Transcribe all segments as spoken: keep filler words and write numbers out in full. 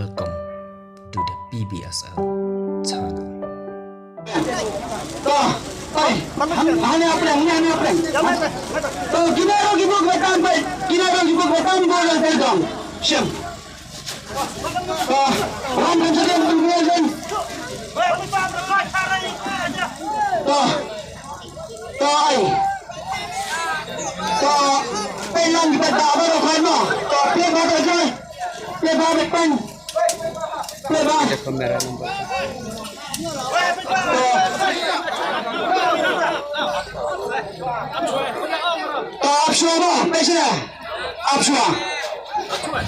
Welcome to the P B S L channel. To, ai, han, han ïa pyrshang, han ïa pyrshang. To, kine ruh ki buh ba tam, pai. Kine ruh ki buh ba tam, buh lang kai dong. Shem. To, wan kan saden, kan saden. To, to, ai. To, pynlang kita dah baru kan, no. To, pynlang baru kan. Pynlang baru kan. Pynlang baru. Kamera nampak. To, ap shuwa ba, pei shuwa. Ap shuwa.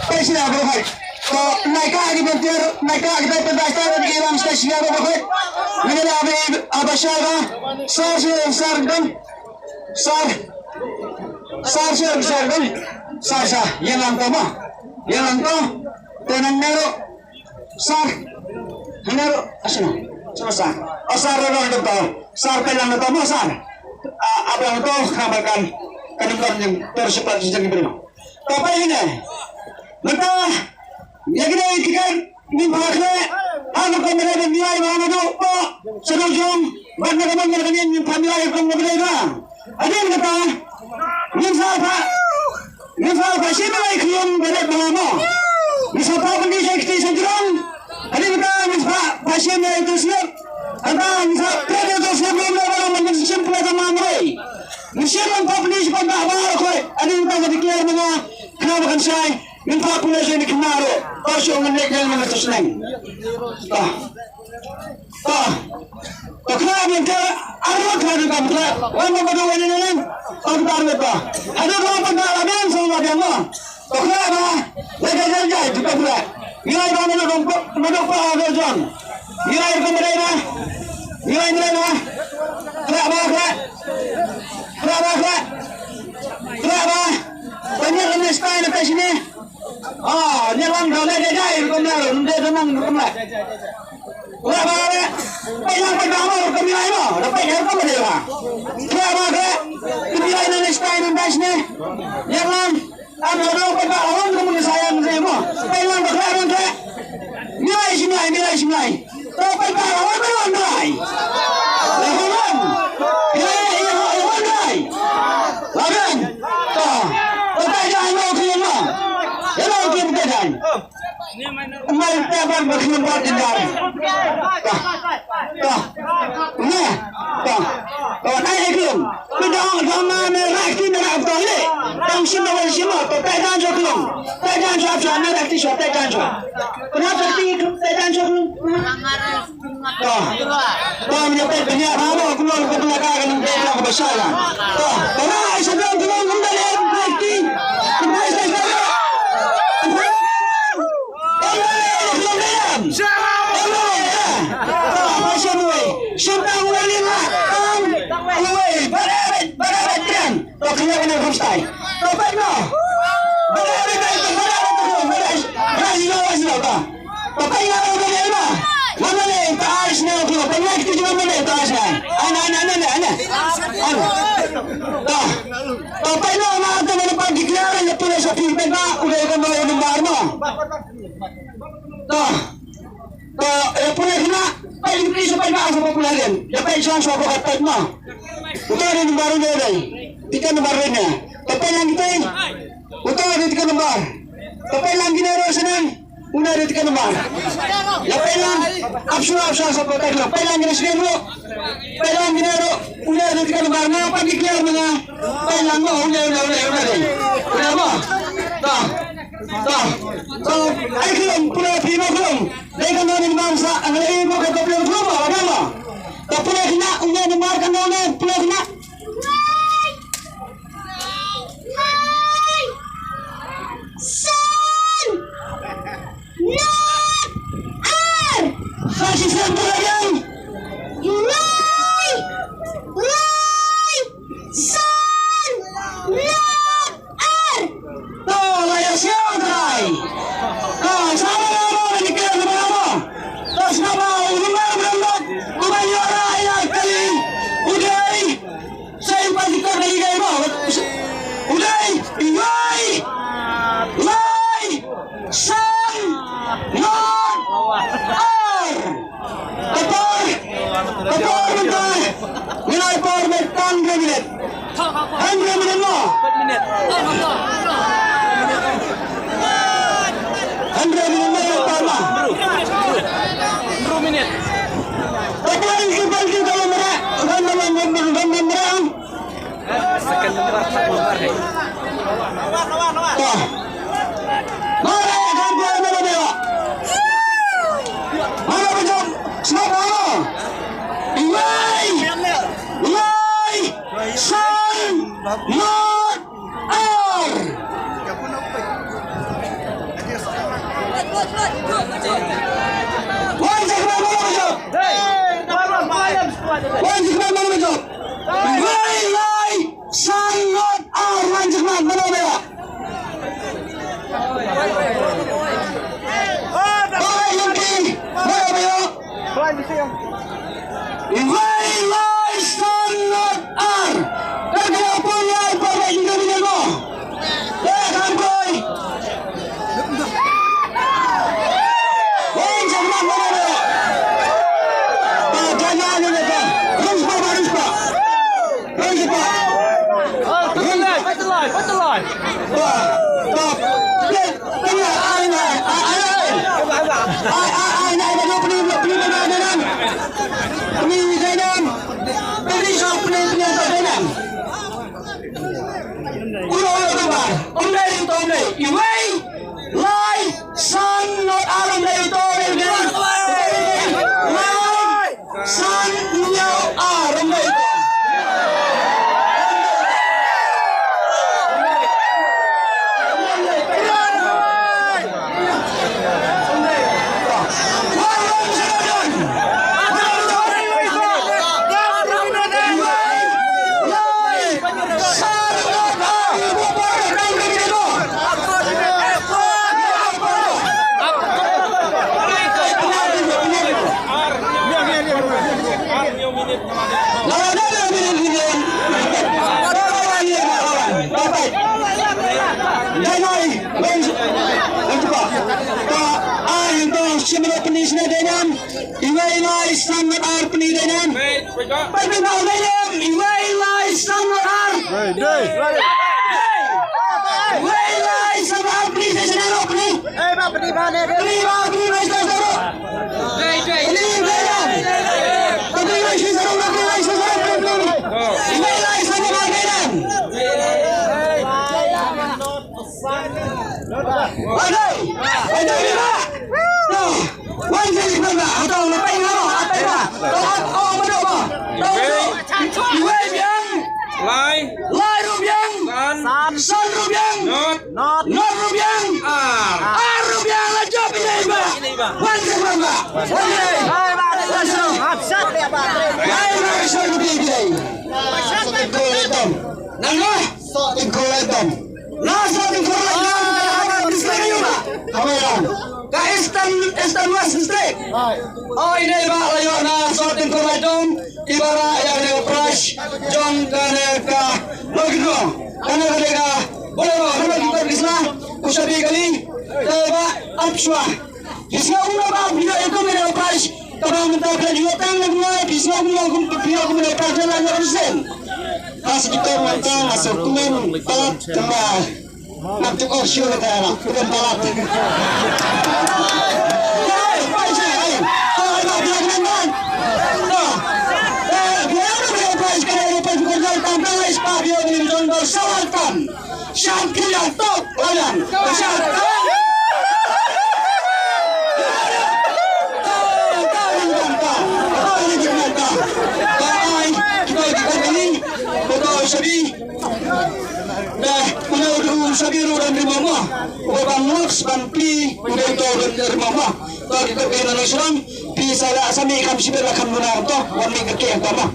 Pei shuwa ba, hoi. To, naika agi bentir, naika agi bentir, naika agi bentir, naika agi bentir, naika agi bentir. Ngin ïa ba, aba shuwa ba. Sar shuwa, sar gun. Sar. Sar shuwa, sar gun. Sar shuwa. Ïa lang to ma. Ïa lang to. Te nang nero. Sar. Hangne ruh, ah, shano? Shano sar? Oh, sar ruh ruh ruh to. Sar pynlang ruh to mo sar. Ah, ap lang ruh to, khnang ba kan, kan ym don jingtyrshah jingbriew. To peit hangne. Mynta ïa kine ki tiket ngin phah khleh. Ha ka kamra ban ïai ba naduh pa, shaduh jong, bad na ka mon na ka kñien ngin phah ïai kum ba ka dei ba. Hadien kata, ngin sa phah, ngin sa phah shim ïa i khlum ba dep ba mo. Ngin sa phah pyndih sha i kti sha jrong. Hadien kata, ngin sa phah, phah shim ïa i tu slip. Kata, ngin sa phah ïa i tu slip, ngin sa phah shim pynlong tang ma mrei. Ngin shim lang phah pyndih sha pynbah ba khoi. Hadien kata, ka declare ma nga, khnang ba kan shai. Ngin phah pynlong sha i khynnah ruh. Ba shu ngin leit ïa ngin tu sneng. Ba. To. To khleh biang te arngut khleh biang kam khleh. Wan ba ba dei wan ïa ïa. To khleh biang to. Haduh ba ba da la biang song la biang mo. To khleh ba. Leh ka jai jai to khleh. Ngi lai ba na dong pa na dong pa ha dong jon. Ngi lai ko ba dei na. Ngi lai ngi lai na. Khleh ba khleh. Khleh ba khleh. Khleh ba. Ba ngi lai na stai na te shini. Ah, ngi lang da leh jai jai ko na dong de dong ko na. Khleh ba re, peit lang peit ba mo, khleh ba mo, da peit lang peit ba mo. Khleh ba re, khleh ba re, next time in dash ne. Ïa lang, am lo dong peit ba hon kum ngi sayang ne mo. Peit lang ba khleh ba re. Ngi lai shi ngi lai, ngi lai shi ngi lai. To peit ba hon ba hon lai. Le hon. Ngi lai, ngi lai, hon lai. La ben. To. To peit ba hon ba khleh ba mo. Ïa lo khleh ba mo. Mai te ban ba khum ba ti dar. Ta. Ta. Ne. Ta. Ta nai e khum. Ku dong dong na ne rak ti ne rak to le. Dong shim ba shim to te dan jo khum. Te dan jo jo ne rak ti jo te dan jo. Ku na te ti khum te dan jo khum. To. To, ngi peit bniah ba mo, kumno kumno ka kan peit ba ba sha la. To, para ai sa dang kumno kumno le peit ti. Kumno sa sa. Kumno le kumno le. To, ba sha mo. Sha ta mo le la. Tang. Oi, ba le ba le. To khleh kane kham stai. To peit noh. Ba dei ba dei ba dei ba dei ba dei ba dei ba. To peit noh ba dei ba. Ba dei ba ai sne ko ba dei ki jingam ba dei ba ai sne. Ana ana ana ana. Ana. To. To peit noh na to ba declare le pule sa phi peit ba u dei ko ba u dei ba no. To. To, eh, pule khynnah, peit lynti sha peit ba sha pule khynnah. Ïa peit sha sha peit peit ma. Uta dei number une dei. Tiket number une. To peit lang kiti. Uta dei tiket number. To peit lang kine ruh sha nang. Une dei tiket number. Ïa peit lang. Ap shu ap shu sha peit lang. Peit lang kine sha nang ruh. Peit lang kine ruh. Une dei tiket number. Nga pat declare ma nga. Peit lang ma une une une une dei. Une ma. To. To. To. Ai khlem pule phi ma khlem. Dei ka nongrim bangsa, ang lei mo ka problem problem ba ba mo. Ka pule khynnah, ong ïa namar ka nongrim pule khynnah. Lai. Lai. San. Nod. Ar. Sa shi san pule yang. Lai. Lai. San. Nod. Ar. To la ïa siaw trai. To sa ba ba ba ni ke ba ba. To sa ba u ba ba ba ba. Ku ba ïa ra ïa kali. U dei. Sa ïa ba ni ka kali dei ba. U dei. Lai. Lai. San. Nod. Minit. Hynriew minit mo. Hynriew minit mo, ïa pa ma. Hynriew minit. Second number, third number, eh. To. Mara, kan ko na ba. Mara ba jom. Sngap mo. Iwei. Iwei. San. Not. Ar. Wan sa khmat, mano ba jop? Wan sa khmat, mano ba jop? Iwei lai san ngut ar, wan sa khmat, mano ba ïa? Ba ïa ki, mano ba ïa? Iwei lai san ngut ar. Ka dei pun lai pa ba ïa ki, mano? Ba kham poi. Wei, jam lang, wei, wei. Ba, jam lang, wei, wei. Rung spah, ba, rung spah. Rung spah. Rung. Fight the line, fight the line. Ba, ba. Pli, pli, ai, ai, ai, ai. Ai, ai, ai, ai, ba, pli, pli, pli, pli, pli, pli. Pli, pli, pli, pli, pli, pli, pli. Uno, uno, uno, ba. Um, dei, um, dei. Iwei. Lai, san ngut ar, ym dei uto, ym dei. Lai, san hynñiew ar, ym dei uto. Iwei lai san ngut ar pyni dei nam. Pynbna u dei nam. Iwei lai san ngut ar. Iwei lai san ngut ar pyni dei nam, pyni. Pyni ba, pyni ba, pyni ba. Pyni dei nam. Pyni lai san ngut ar, pyni lai san ngut ar, pyni, pyni. Iwei lai san ngut ar dei nam. Wan sa khmat, hato na peit nga mo, hato na. To, oh, ma dei mo. To, iwei biang. Lai. Lai ruh biang. San. San ruh biang. Not. Not. Not ruh biang. Ar. Ar ruh biang, la jop ïa i Bah. Wan sa khmat. Wan sa. Wan sa. Wan sa. Wan sa. Nang lah. Sot tyngkhuh lai tom. Nga sot tyngkhuh lai tom. Ka Eastern, Eastern West District. Oi, ine i Bah la ïoh na sot tyngkhuh lai tom. I Bah la ïoh ïa ka prize jong kane ka Lucky Draw. Kane ka dei ka Bolero, haba ki kor ki sla, u shabi kali. Te Bah, ap shuwa. Phi sngew kumno ba phi ïoh ïa ka prize? Kaba mynta phi la ïoh tang na kumno, phi sngew kumno, kum, phi ïoh kumno prize na kumno sien? Ka sdang mynta nga sngewkmen palat kumba. Ngam tip, oh, sure ka era, kmen palat. Ai, prize, ai. Ai, ba, phi ïoh kumno? Ba. Eh, phi ïoh kumno prize, ka era, prize, kumno, tang, tang, ai, spa, phi ïoh kumno, don, don, sawal, tang. Shan kilian tok, kilian. Shan tok. Tok, tok, tok, tok. Tok, tok, tok, tok. Tok, ai, tok, tok, tok. Tok, shabi. Dah, uno, uno, shabi, uno, uno, uno, uno. Uno, bang, lok, bang, pi, uno, tok, uno, uno, uno. Tok, tok, tok, uno, uno, uno. Pi, sa la, sa mi, kam, shi, la, kam, uno, tok. Wan, mi, ke, ke, kam, ah.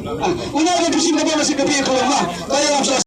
Uno, uno, pi, shi, ke, pi, shi, ke, pi, ke, uno. Tok, ya, kam, sa,